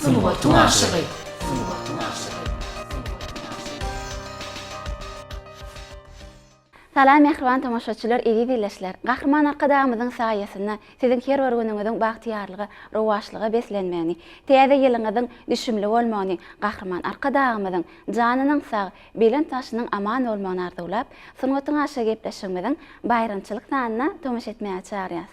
Sungatyň aşygy. Salam mähriban tomaşaçylar, eziz ildeşler! Gahryman Arkadagymyzyň saýasynda siziň her bir günüňiziň bagtyýarlyga, rowaçlyga beslenmegini, täze ýylyňyzyň düşümli bolmagyny, Gahryman Arkadagymyzyň janynyň sag, belent başynyň aman bolmagyny arzuwlap, Sungatyň aşygy gepleşigimiziň baýramçylyk sanyna tomaşa etmäge çagyrýas.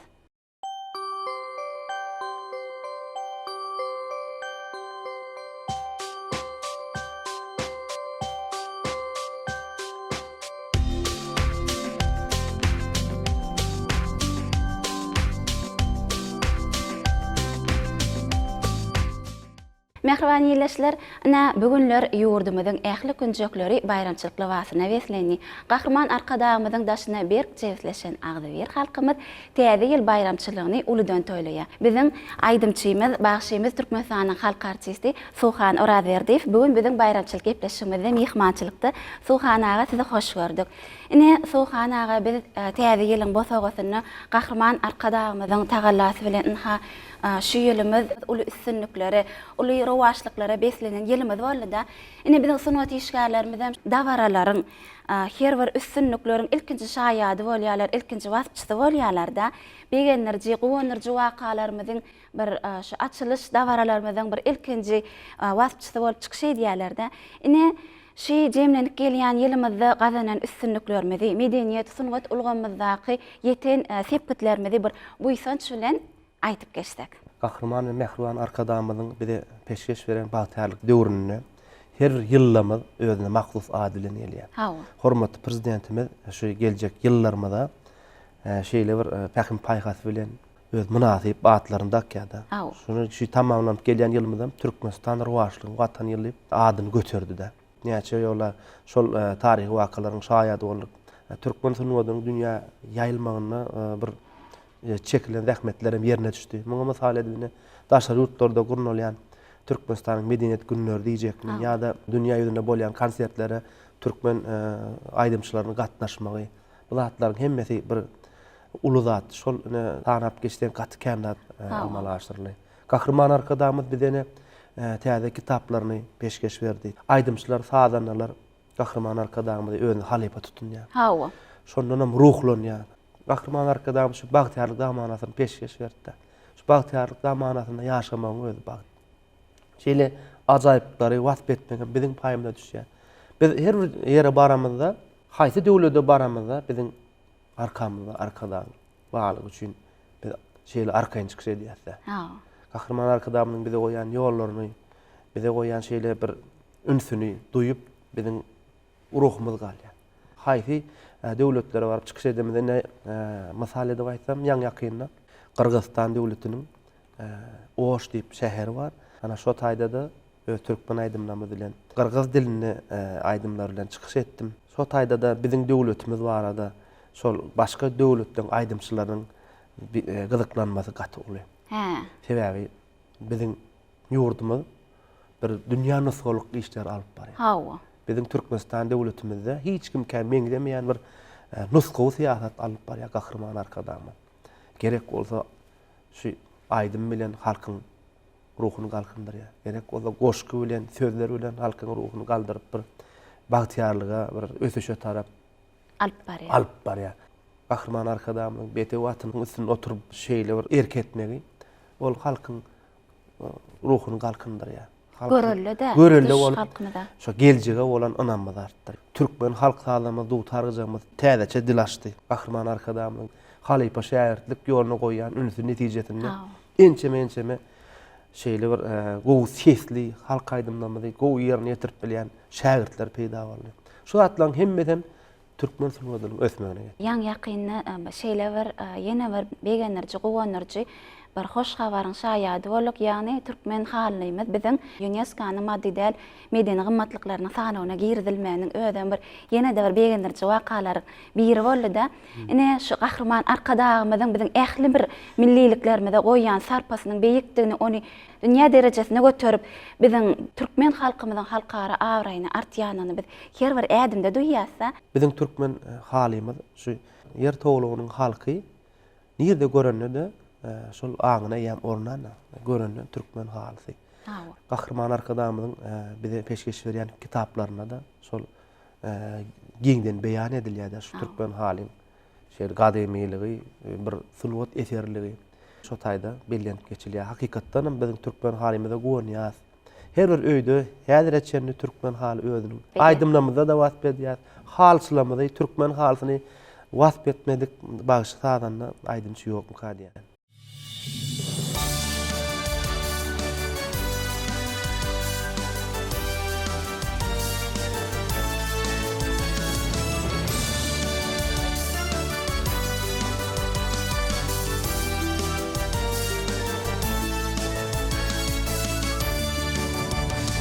Mähriban ildeşler, ine, bu günler ýurdumyzyň ähli künjekleri baýramçylyk lybasyna beslendi. Gahryman Arkadagymyzyň daşyna berk jebisleşen agzybir halkymyz Täze ýyl baýramçylygyny uludan toýlaýar. Biziň aýdymçymyz, bagşymyz Türkmenistanyň halk artisti Suhan Orazberdiýew bu gün biziň baýramçylyk gepleşigimizde myhmançylykda. Suhan aga sizi hoş gördük. Ine, Suhan aga biz Täze ýylyň bosagasynda Gahryman Arkadagymyzyň tagallasy bilen ynha şu ýylymyz uly üstünliklere, uly rowaçlyklara beslenen ýylymyz boldy-da. Ine biziň sungat işgärlerimizem dabaralaryň, her bir üstünlikleriň ilkinji şaýady bolýarlar, ilkinji waspçysy bolýarlar-da. Begendiriji, guwandyryjy wakalarymyzyň bir şu açylyş dabaralarymyzyň bir ilkinji waspçysy bolup çykyş edýärler-de. Ine, şu jemlenip gelýän ýylymyzda gazanan üstünliklerimizi, medeniýet, sungat ulgamymyzdaky ýeten sepgitlerimizi bir buýsanç bilen aýdyp geçsek. Gahryman we mähriban Arkadagymyzyň bize peşgeş beren bagtyýarlyk döwründe her bir ýyllymyz özüne mahsus ady bilen gelýär. Hawa. Hormatly Prezidentimiz şu geljek ýyllarymyza şeýle bir pähim-paýhas bilen öz mynasyp atlaryny dakýar-da. Hawa. Şuny şu tamamlanyp gelýän ýylymyzam Türkmenistan rowaçlygyň Watany ýyly diýip adyny göterdi-de. Näçe ýola şol taryhy wakalaryň şaýady bolduk. Türkmen sungatynyň dünýä ýaýylmagynda bir çekilen zähmetler hem ýerine düşdi. Muňa mysal edip ine daşary ýurtlarda gurnalýan Türkmenistanyň medeniýet günleri diýjekmi ýa-da dünýä ýüzünde bolýan konsertlere türkmen aýdymçylarynyň gatnaşmagy. Bu zatlaryň hemmesi bir uly zat. Şol ine sanap geçseň gaty kän zat amala aşyryldy. Gahryman Arkadagymyz bize ine täze kitaplaryny peşgeş berdi. Aýdymçylar, sazandalar Gahryman Arkadagymyzy özüne halypa tutunýar. Hawa. Şondanam ruhlanýar. Gahryman Arkadagymyz şu bagtyýarlyk zamanasyny peşgeş berdi-de. Şu bagtyýarlyk zamanasynda ýaşamagyň özi bagt. Şeýle ajaýyplyklary wasp etmek hem biziň paýymyza düşýär. Biz her bir ýere baramyzda, haýsy döwlete baramyzda biziň arkamyzda Arkadagyň barlygy üçin biz şeýle arkaýyn çykyş edýäris-de. Gahryman Arkadagymyzyň bize goýan ýollaryny, bize goýan şeýle bir ünsüni duýup, biziň ruhumyz galýar. Haýsy döwletlere baryp çykyş edemizde ine mysal edip aýtsam, ýaňy-ýakynda Gyrgyzystan döwletiniň Oş diýip şäheri bar. Ana şo taýda-da öz türkmen aýdymlarymyz bilen, gyrgyz dilinde aýdymlar bilen çykyş etdim. Şo taýda-da biziň döwletimiz barada şol başga döwletleriň aýdymçylarynyň gyzyklanmasy gaty uly. Hä. Sebäbi biziň ýurdumyz bir dünýä nusgalyk işleri alyp barýar. Hawa. Biziň Türkmenistan döwletimizde hiç kimkä meňzemeýän bir nusgawy syýasat alnyp barýar Gahryman Arkadagymyz. Gerek bolsa şu aýdym bilen halkyň ruhuny galkyndyrýar. Gerek bolsa goşgy bilen, sözler bilen halkyň ruhuny galdyryp bir bagtyýarlyga, bir ösüşe tarap alyp barýar. Alyp barýar. Gahryman Arkadagymyzyň bedew atynyň üstünde oturyp şeýle bir erk etmegi ol halkyň ruhuny galkyndyrýar. Görelde-de. Görelde bolup, şo geljege bolan ynamymyzy artdyrýar. Türkmen halk sazlarymyz, dutar gyjagymyz täzeçe dil açdy. Gahryman Arkadagymyzyň halypa-şägirtlik ýoluna goýýan ünsi netijesinde ençeme-ençeme şeýle bir gowy sesli halk aýdymlarymyzy gowy ýerine ýetirip bilýän şägirtler peýda boldy. Şu zatlaryň hemmesem türkmen sungatynyň ösmegine getirdi. Ýaňy-ýakynda şeýle bir ýene bir begendiriji, guwandyryjy bir hoş habaryň şaýady bolduk, ýagny türkmen halymyz biziň ÝUNESKO-nyň maddy däl medeni gymmatlyklarynyň sanawyna girizilmeginiň özem bir ýene-de bir begendiriji wakalaryň biri boldy-da. Ine, şu Gahryman Arkadagymyzyň biziň ähli bir milliliklerimize goýýan sarpasynyň beýikdigini, ony dünýä derejesine göterip, biziň türkmen halkymyzyň halkara abraýyny artýanyny biz her bir ädimde duýýas-da. Biziň türkmen halymyz şu Ýer towlugynyň halky nirde görende-de şol aňyna eýýäm ornan, görende türkmen halysy. Gahryman Arkadagymyzyň bize peşgeş berýän kitaplarynda-da şol giňden beýan edilýär-de şu türkmen halyň şeýle gadymylygy, bir sungat eserligi şo taýda bellenip geçilýär. Hakykatdan hem biziň türkmen halymyza guwanýarys. Her bir öýde häzire çenli türkmen haly özüniň aýdymlarymyzda-da wasp edýär. Halyçylarymyzy, türkmen halysyny wasp etmedik bagşy-sazanda, aýdymçy ýokmyka diýýän.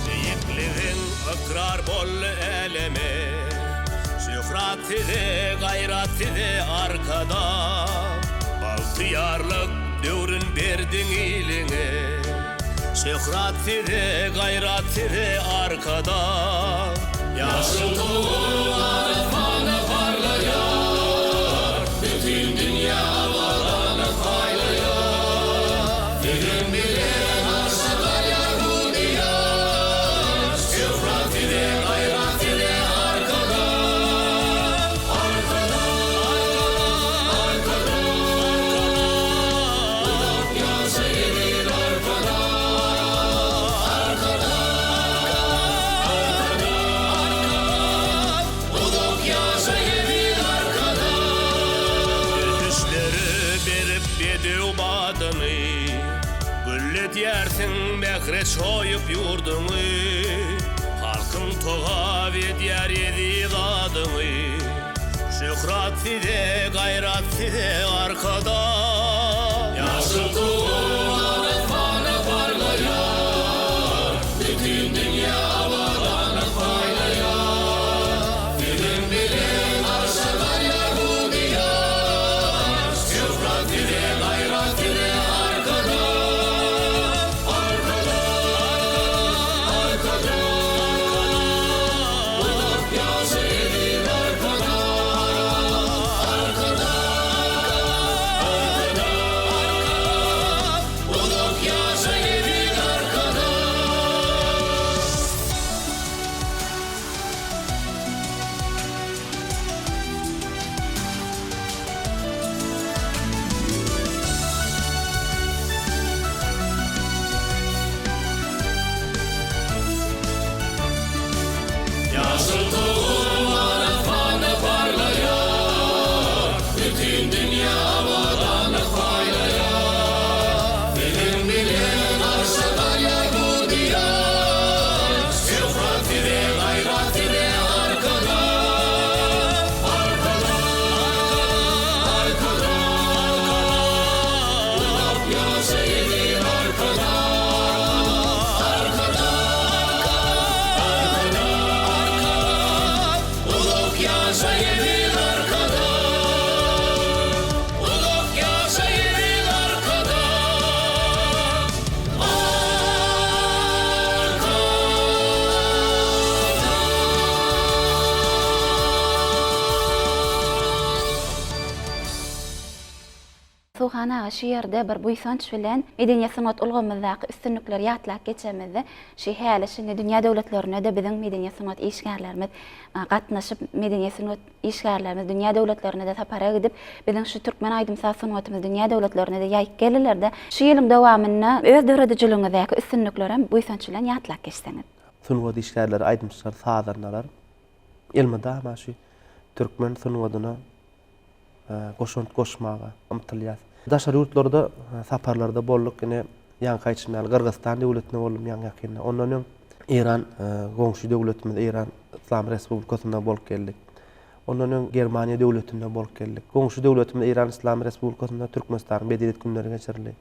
Beýikligiň ykrar boldy äleme. Şöhrat size, gaýrat size Arkadag. Bagtyýarlyk döwrün berdiň iliňe. Şöhrat size, gaýrat size Arkadag. Ýaşyl Tuguň arasana parlaýar, Bütin dünýä abadanlyk paýlaýar. Siziň bilen arşa galýar bu Diýar, Şöhrat size, gaýrat size Arkadag! Arkadag! Arkadag! Uzak ýaşa eziz Arkadag! Arkadag! Arkadag! Uzak ýaşa eziz Arkadag! Ösüşlere berip bedew badyny, Gülledýärsiň mähre çoýup ýurduňy, Halkyň togap edýär eziz adyňy. Şöhrat size, gaýrat size Arkadag! Ýaşyl Tuguň arasana parlaýar, Bütin dünýä abadanlyk paýlaýar. Siziň bilen arşa galýar bu Diýar, Şöhrat size, gaýrat size Arkadag! Arkadag! Arkadag! Uzak ýaşa eziz Arkadag! Arkadag! Arkadag! Uzak ýaşa eziz Arkadag! Ýaşyl Tugum arasana parlaýar, Bütin dünýä abadanlyk paýlaýar. Siziň bilen arşa galýar bu Diýar, Şöhrat size, gaýrat size Arkadag! Arkadag! Arkadag! Uzak ýaşa eziz Arkadag! Arkadag! Arkadag! Uzak ýaşa eziz Arkadag! Uzak ýaşa eziz Arkadag! Suhan aga şu ýerde bir buýsanç bilen medeniýet-sungat ulgamymyzdaky üstünlikleri ýatlap geçemizde, şu häli-şindi dünýä döwletlerinde-de biziň medeniýet-sungat işgärlerimiz gatnaşyp, medeniýet-sungat işgärlerimiz dünýä döwletlerine-de sapara gidip, biziň şu türkmen aýdym-saz sungatymyzy dünýä döwletlerine-de ýaýyp geldiler-de, şu ýylyň dowamynda öz döredijiligiňizdäki üstünliklerem buýsanç bilen ýatlap geçseňiz. Sungat işgärleri, aýdymçylar, sazandalar elmydama şu türkmen sungatyna goşant goşmaga ymtylýas. Daşary ýurtlarda saparlarda bolduk. Ine, ýaňky aýdyşym ýaly Gyrgyzystan döwletinde boldum ýaňy-ýakynda. Ondan öň Eýran goňşy döwletimiz Eýran Yslam Respublikasynda bolup geldik. Ondan öň Germaniýa döwletinde bolup geldik. Goňşy döwletimiz Eýran Yslam Respublikasynda Türkmenistanyň Medeniýet günleri geçirildi.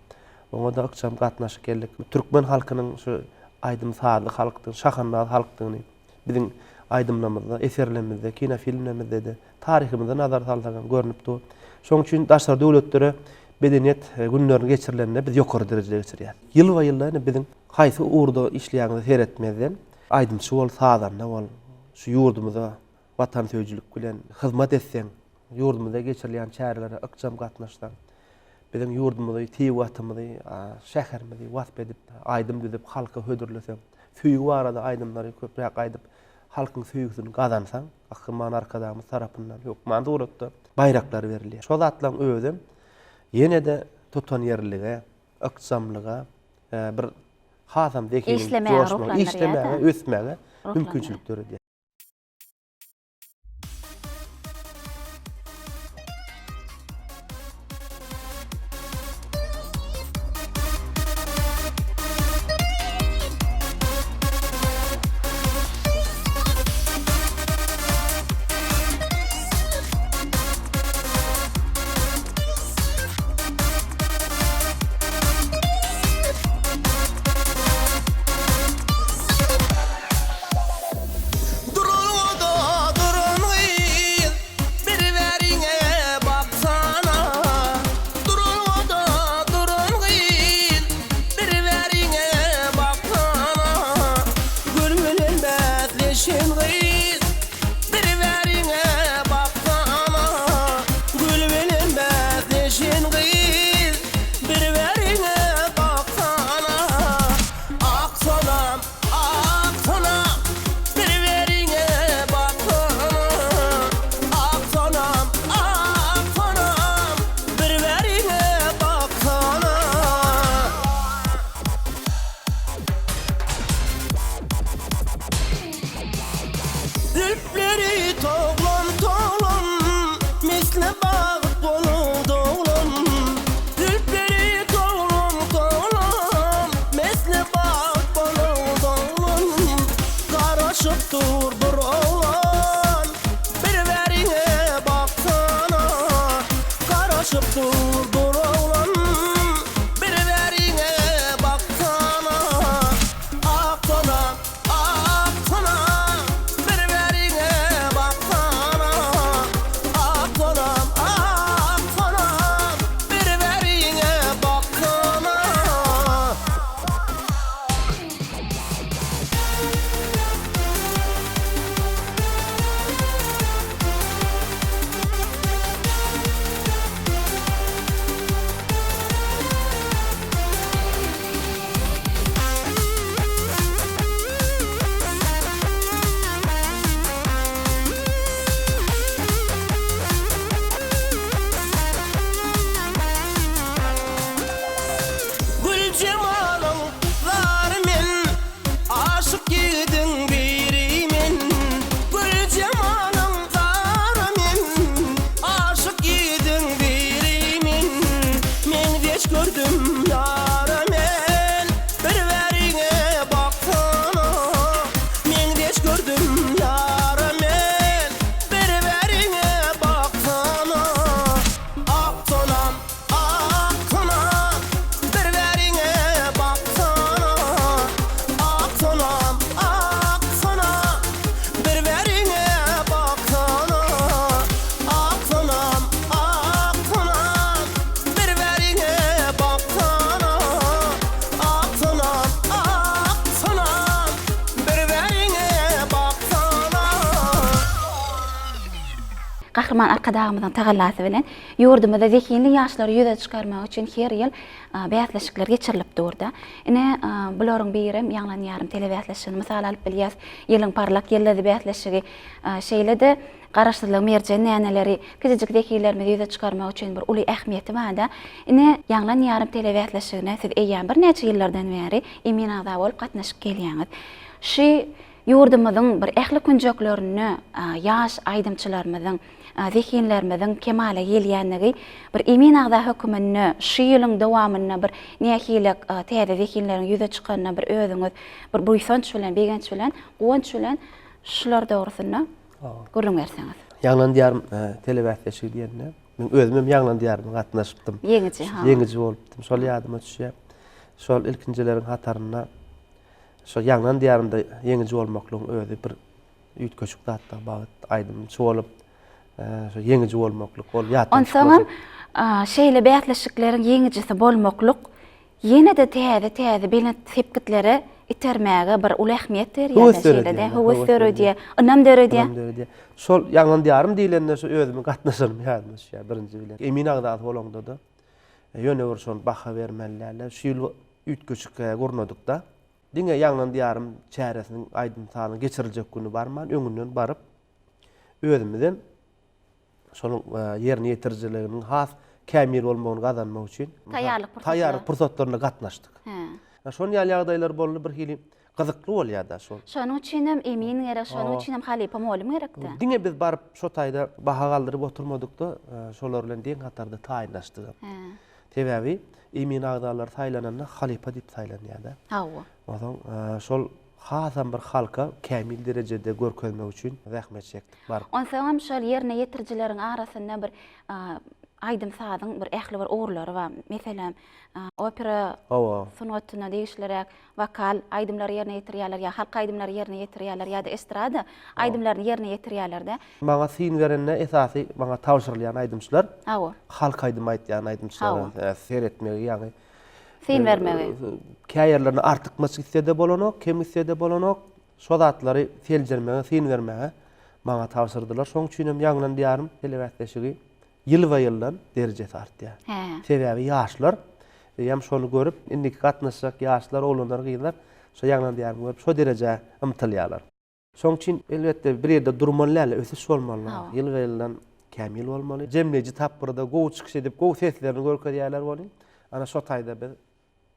Oňa-da ykjam gatnaşyp geldik. Türkmen halkynyň şu aýdym-sazly halkdygyny, şahandaz halkdygyny biziň aýdymlarymyzda, eserlerimizde, kinofilmlerimizde-de Taryhymyza nazar salsak hem görnüp dur. Şonuň üçin daşary döwletlere medeniýet günlerini geçirilende biz ýokary derejede geçirýäris. Ýylba-ýylda ine biziň haýsy ugurda işleýäňize seretmezden, aýdymçy bol, sazanda bol, şu ýurdumyza watansöýüjilik bilen hyzmat etseň, ýurdumyzda geçirilýän çärelere ykjam gatnaşsaň. Biziň ýurdumyzy, tebigatymyzy, şäherimizi wasp edip, aýdym düzüp halka hödürleseň, söýgi barada aýdymlary köpräk aýdyp, halkyň söýgüsini gazansaň, Gahryman Arkadagymyz tarapyndan hökman suratda baýraklar berilýär. Şo zatlaryň özem ýene-de tutanýerlilige, ykjamlyga, bir hasam zehiniň joşmagyna, işlemäge, ösmäge mümkinçilik döredýär. Duralgada duran gyz, bir bäriňe baksana. Duralgada duran gyz, bir bäriňe baksana. Gül bilen bäsleşen gyz, bir bäriňe baksana. Gül bilen bäsleşen gyz, bir bäriňe baksana. Ak sonam, ak sonam, bir beriňe baksana. Ak sonam, ak sonam, bir beriňe baksana. Zülpleri toglam-toglam, misli bagt bolup doglan. Zülpleri toglam-toglam, misli bagt bolup doglan. Garaşyp dur bir oglan, bir bäriňe baksana. Garaşyp dur bir oglan, bir bäriňe baksana. Ak sona, ak sona, bir bäriňe baksana. Ak sonam, ak sonam, bir bäriňe baksana. Güljemalyň zary men, Aşyk ýigidiň biri men. Güljemalyň zary men, Aşyk ýigidiň biri men. Meňzeş gördüm ýara men, Bir bäriňe baksana. Meňzeş gördüm ýara men, Bir bäriňe baksana. Ak sonam, ak sonam, Bir bäriňe baksana. Ak sonam, ak sonam, Bir bäriňe baksana. Ak sonam, ak sonam, Bir bäriňe baksana. Ak sonam, ak sonam, Bir bäriňe baksana. Gahryman Arkadagymyzyň tagallasy bilen ýurdumyzda zehinli ýaşlary ýüze çykarmak üçin her ýyl bäsleşikler geçirilip durdy. Ine, bularyň birem Ýaňlan ýarym telebäsleşigini mysal alyp bilýäs. Ýylyň parlak ýyldyzy bäsleşigi, şeýle-de Garaşsyzlygyň merjen däneleri kiçijik zehinlerimizi ýüze çykarmak üçin bir uly ähmiýeti bar-da. Ine, Ýaňlan ýarym telebäsleşigine siz eýýäm birnäçe ýyllardan bäri emin agza bolup gatnaşyp gelýäňiz. Şu ýurdumyzyň bir ähli künjeklerinde ýaş aýdymçylarymyzyň, zehinlerimiziň kemala gelýänligi bir emin agza höküminde şu ýylyň dowamynda bir nähili täze zehinleriň ýüze çykanyna bir özüňiz bir buýsanç bilen, begenç bilen, guwanç bilen şular dogrusynda gürrüň berseňiz. Ýaňlan diýarym telebäsleşigi diýende, men özüm hem Ýaňlan diýaryma gatnaşypdym. Ýeňiji, ha. Ýeňiji bolupdym. Şol ýadyma düşýär. Şol ilkinjileriň hatarynda şol Ýaňlan diýarymda ýeňiji bolmaklygyň özi bir üýtgeşik zatda, bagt, aýdymçy bolup, şo ýeňiji bolmaklyk ol ýatdan çykmajak. Onsoňam şeýle bäsleşikleriň ýeňijisi bolmaklyk Ýene-de täze-täze belent sepgitlere itermäge bir uly ähmiýet berýär-de, Höwes şeýle-de, döredýär, höwes döredýär, ynam döredýär. Ynam döredýär. Şol Ýaňlan diýarym diýlende şu özümiň gatnaşanym ýadyma düşýär birinji bilen. Emin agzasy bolaňda-da. Ýöne bir şony baha bermeli däldi. Şu ýyl üýtgeşik gurnadykda. Diňe Ýaňlan diýarym çäresiniň aýdym-sazyň geçiriljek güni barman, öňünden baryp, özümizem şonuň ýerine ýetirijiliginiň has kämil bolmagyny gazanmak üçin Taýýarlyk pursatlar. taýýarlyk pursatlarynda gatnaşdyk. Hä. Şonuň ýaly ýagdaýlar boldy, bir hili gyzykly bolýar-da şol. Şonuň üçinem emin gerek, şonuň üçinem halypa mugallym gerekdi. Diňe biz baryp şo taýda baha galdyryp oturmadyk-da, şolar bilen deň hatarda taýynlaşdygam. Hä. Sebäbi emin agzalary saýlananda halypa diýip saýlanýar-da. Hawa. Onsoň şol hasam bir halka kämil derejede görkezmek üçin zähmet çekdik baryp. Onsoňam şol ýerine ýetirijileriň arasynda bir aýdym-sazyň bir ähli bir ugurlary bar. Meselem, opera Hawa. sungatyna degişliräk wokal aýdymlary ýerine ýetirýärler ýa halk aýdymlary ýerine ýetirýärler ýa-da estrada aýdymlaryny ýerine ýetirýärler-de. Maňa syn berende esasy maňa tabşyrylýan aýdymçylar Hawa. halk aýdym aýtýan aýdymçylara seretmegi ýagny Syn bermegi. Kä ýerlerinde artykmaç gitse-de bolanok, kem gitse-de bolanok. Şo zatlary seljermege, syn bermäge maňa tabşyrdylar. Şoň üçin hem Ýaňlan diýarym telebäsleşigi ýylba-ýyldan derejesi artýar. Sebäbi ýaşlar eýýäm şony görüp, indiki gatnaşjak ýaşlar, oglanlar, gyzlar şo Ýaňlan diýarymy görüp, şo derejä ymtylýarlar. Şoň üçin, elbetde, bir ýerde durmaly däl, ösüş bolmaly. Ýylba-ýyldan kämil bolmaly. Jemleýji tapgyrda gowy çykyş edip, gowy seslerini görkezýärler welin, ana şo taýda biz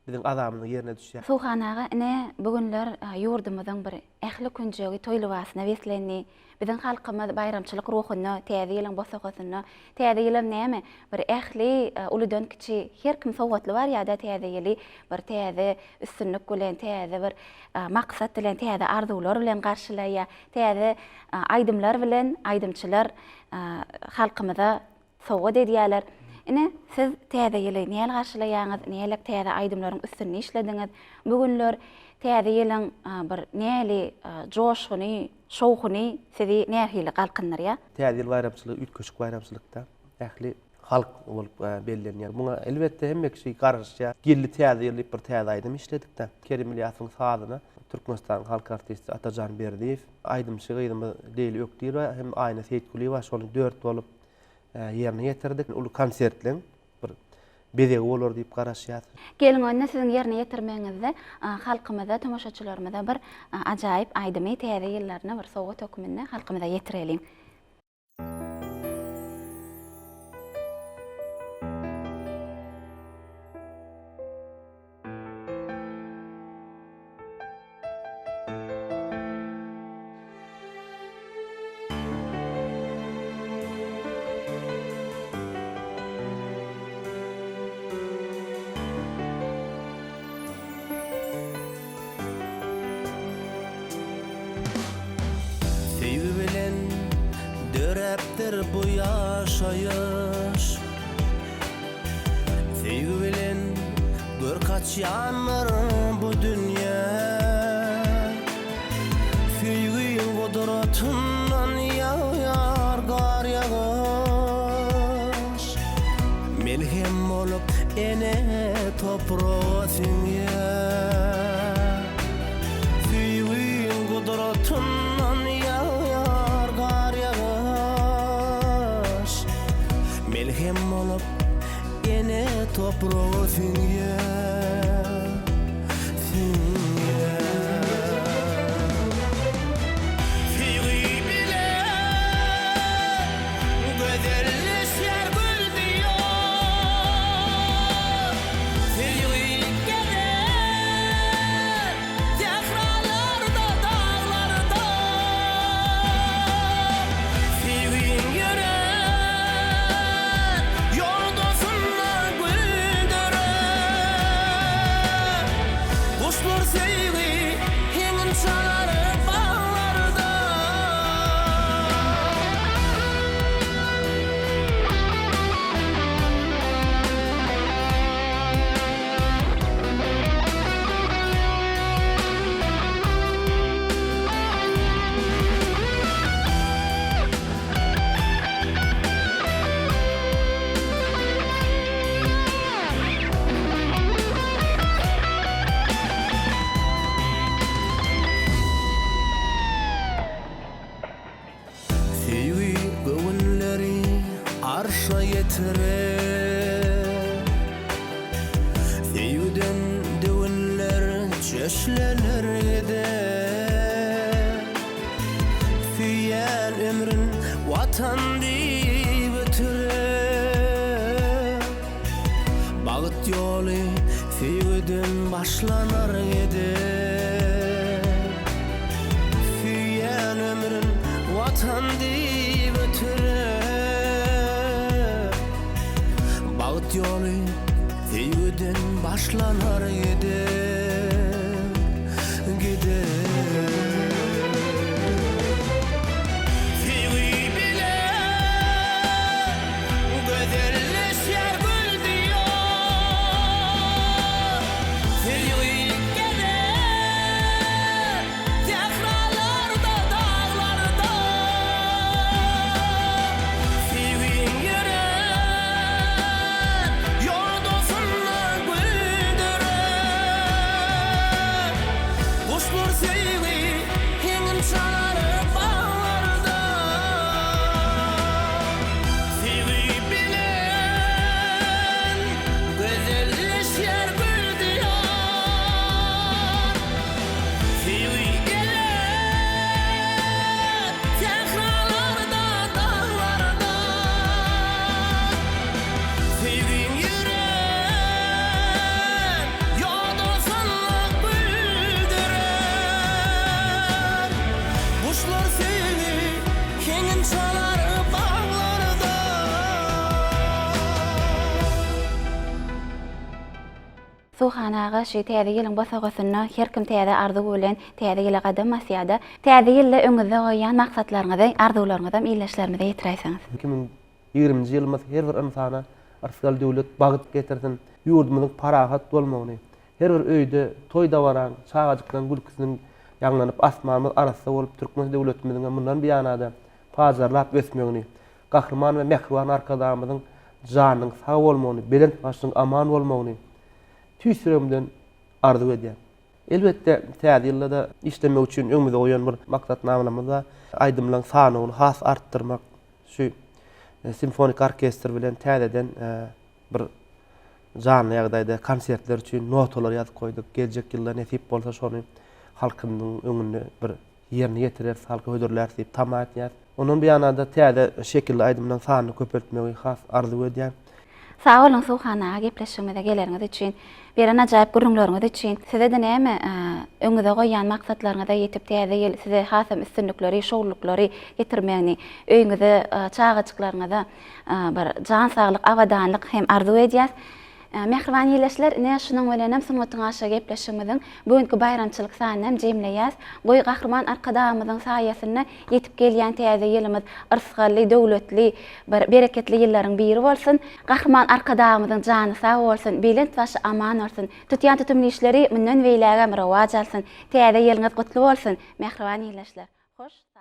biziň azabymyzyň ýerine düşýär. Suhan aga, ine, bu günler ýurdumyzyň bir ähli künjegi toý lybasyna beslendi. Biziň halkymyz baýramçylyk ruhunda, Täze ýylyň bosagasynda. Täze ýylam näme, bir ähli uludan-kiçi her kim sowgatly barýar-da Täze ýyly bir täze üstünlik bilen, täze bir maksat bilen, täze arzuwlar bilen garşylaýar. Täze aýdymlar bilen aýdymçylar halkymyza sowgat edýärler. Ine, siz Täze ýyly näl garşylaýaňyz, nälik täze aýdymlaryň üstünde işlediňiz? Bu günler Täze ýylyň bir näli joşguny, şowhuny sizi nähili galkyndyrýar? Täze ýyl baýramçylygy üýtgeşik baýramçylykda ähli halk bolup bellenýär. Muňa elbetde hemme kişi garaşýar. Geldi Täze ýyl diýip bir täze aýdym işledik-de. Kerim Ylýasowyň sazyna Türkmenistanyň halk artisti Atajan Berdiýew, aýdymçy gyzymyz Leýli Ökdirowa hem Aýna Seýitgulyýewa şony dört bolup ýerine ýetirdik. Uly konsertleň bir bezegi bolar diýip garaşýas. Geliň onda siziň ýerine ýetirmegiňizde halkymyza, tomaşaçylarymyza bir ajaýyp aýdymy täze ýyllaryna bir sowgat hökmünde halkymyza ýetireliň. Söýgi bilen döräpdir bu ýaşaýyş. Söýgi bilen görk açýandyr bu dünýä. Söýgiň gudratyndan ýagýar gar ýagyş. Melhem bolup ene topraga siňýär. Söýgiň gudratyndan ýagýar gar ýagyş. Melhem bolup ene topraga siňýär, siňýär. Söýgi bilen gözelleşýär gül diýar. Söýgi gezer sähralarda, daglarda. Söýgiň ýörär ýodasynda güldere. Guşlar söýgi heňin çalar baglarda. Çöşlener gider. Söýýän ömrün Watan diýip ötürer. Bagt ýoly söýgüden başlanar gider. Söýýän ömrün Watan diýip ötürer. Bagt ýoly söýgüden başlanar gider, gider. Söýgi bilen gözelleşýär gül diýar. Söýgi gezer sähralarda, daglarda. Söýgiň ýörän ýodasynda güldürer. Guşlar söýgi heňin çalar baglarda. Söýgi bilen gözelleşýär gül diýar. Söýgi geler sähralarda, daglarda. Söýgiň ýüren ýodasynda güldürer. Guşlar söýgi heňin çalar baglarda. Suhan aga şu täze ýylyň bosagasynda her kim täze arzuw bilen täze ýyla gadam basýada. Täze ýylda öňüňizde goýýan maksatlaryňyzy, arzuwlaryňyzam ildeşlerimize ýetiräýseňiz. 2020-nji ýylymyz her bir ynsana yrsgal-döwlet, bagt getirsin, ýurdumyzyň parahat bolmagyny, her bir öýde toý-dabaraň, çagajyklaryň gülküsiniň ýaňlanyp, asmanymyz arassa bolup, türkmen döwletimiziňem mundan buýana-da pajarlap ösmegini, Gahryman we mähriban Arkadagymyzyň janynyň sag bolmagyny, belent başynyň aman bolmagyny tüýs ýüregimden arzuw edýän. Elbetde, täze ýylda-da işlemek üçin öňümize goýan bir maksatnamalarymyz bar. Aýdymlaryň sanawyny has artdyrmak, şu simfonik orkestr bilen täzeden bir janly ýagdaýda konsertler üçin notalar ýazyp goýduk. Geljek ýylda nesip bolsa şony halkymyzyň öňünde bir ýerine ýetireris, halka hödürläris diýip tama etýäris. Ondan buýana-da täze şekilli aýdymlaryň sanyny köpeltmegi has arzuw edýän. Sag boluň Suhan aga gepleşigimize geleniňiz üçin, beren ajaýyp gürrüňleriňiz üçin. Size-de näme öňüňize goýýan maksatlaryňyza ýetip täze ýyl size hasam üstünlikleri, şowlulyklary getirmegini, öýüňize, çagajyklaryňyza bir jan saglyk, abadanlyk hem arzuw edýäs. Mähriban ildeşler, ine, şunuň bilenem Sungatyň aşygy gepleşigimiziň bu günki baýramçylyk sanyny hem jemleýäs. Goý, Gahryman Arkadagymyzyň saýasynda ýetip gelýän täze ýylymyz yrsgally, döwletli, bir bereketli ýyllaryň biri bolsun! Gahryman Arkadagymyzyň jany sag bolsun, belent başy aman bolsun! Tutýan tutumly işleri mundan beýlägem rowaç alsyn! Täze ýylyňyz gutly bolsun, mähriban ildeşler! Hoş sag.